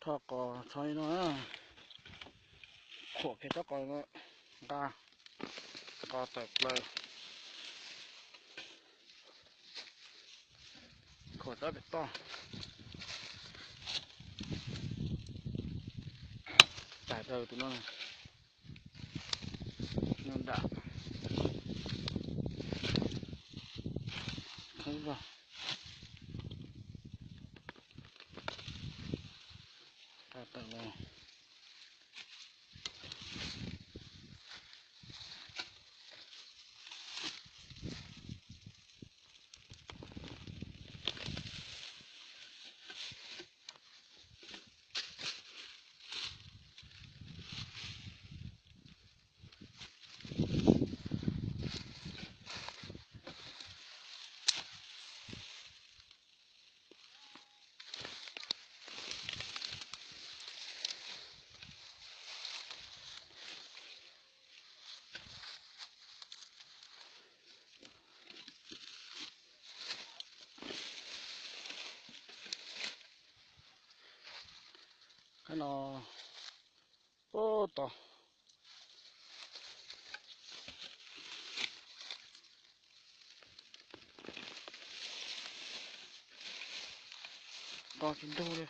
Txhob qos txhob no, khuam kiag txhob qos no, nqa qos tawm plaws, khuam txhob pem toj, tawm plaws tus no, no nram, qhib los, tawm los. Qab no, pab tod, qos tsis ntug li.